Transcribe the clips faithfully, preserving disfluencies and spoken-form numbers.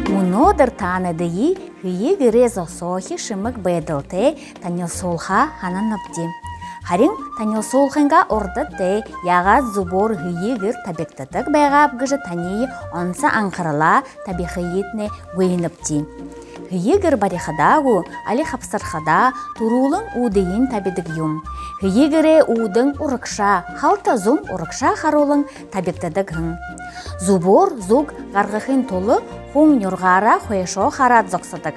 Мүнөөдэр таанадые һэеы гэрэй зосоохи шэмэг байдалтай танилсуулха һананабди. Харин танилсуулхынгаа урда тээ яагаад зүбөөр һэеы гэр табигдадаг байгааб гэжэ таниие онсо анхаралаа табихыетнай гуйнабди. Һэеы гэр барихадаа гү, али хабсархадаа түрүүлэн үүдыень табидаг юм. Һэеы гэрэй үүдэн урагшаа, халта зүүн урагшаа харуулан табигдадаг һэн. Зүбөөр зүг гаргахын тула хүн нюргаараа хойшоо хараад зогсодог,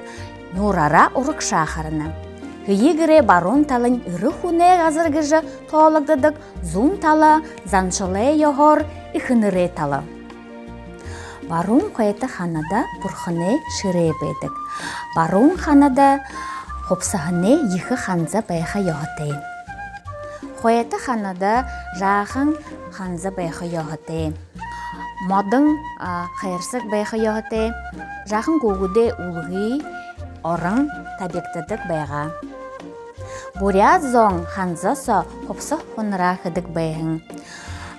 нюураараа урагшаа харана. Һэеы гэрэй баруун талань эрэ хүнэй газар гэжэ тоологдодог, зүүн тала заншалай ёһоор эхэнэрэй тала. Баруун хойто ханада бурханай шэрээ байдаг. Баруун ханада хубсаһанай ехэ ханза байха ёһотой. Хойто ханада жаахан ханза байха ёһотой. Модон, а, хайрсаг байха ёһотой. Жаахан хүүгэдэй үлгы орон табигдадаг байгаа. Буряад зон ханза соо хубсаһа хунараа хэдэг байһан.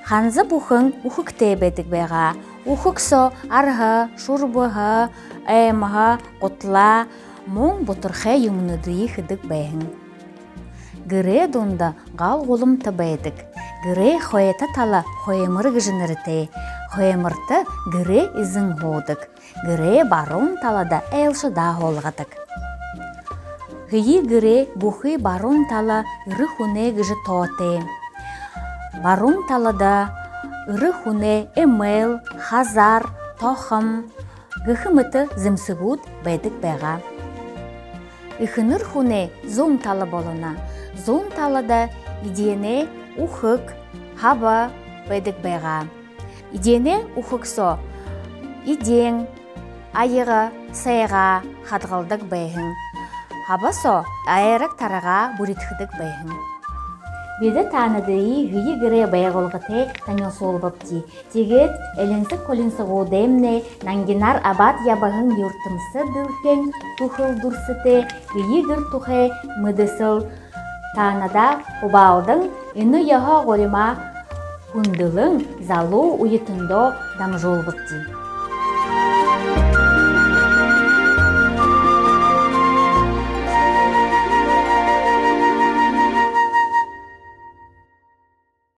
Ханза бүхэн үхэгтэй байдаг байгаа. Үхэг соо арһа, шүрбэһэ, аймһа, гуталаа, мүн бутархай юумэнүүдые хэдэг байһан. Гэрэй дунда гал гуламта байдаг. Гэрэй хойто тала хоймор гэжэ нэрэтэй. Хойморто гэрэй эзэн һуудаг. Гэрэй баруун талада айлшадаа һуулгадаг. Һэеы гэрэй бүхы баруун тала эрэ хүнэй гэжэ тоотой. Баруун талада эрэ хүнэй эмээл, хазаар, тохом гэхэ мэтэ зэмсэгүүд байдаг байгаа. Эхэнэр хүнэй зүүн тала болоно. Зүүн талада эдеэнэй үхэг, хаба байдаг байгаа. Эдеэнэй үхэг соо эдеэн, аяга, сайгаа хадагалдаг байһан. Хаба соо айраг таргаа бүридэхэдэг байһан. Бидэ таанадые һэеы гэрэй байгуулгатай танилсуулбабди. Тиигээд элинсэг хулинсагуудаймнай нангинаар абаад ябаһан юртэмсэ дэлхэйн түхэл дүрсэтэй һэеы гэр тухай мэдэсэл таанадаа хубаалдан, энэ ёһо гуримаа хүндэлэн, залуу үетэндөө дамжуулбабди.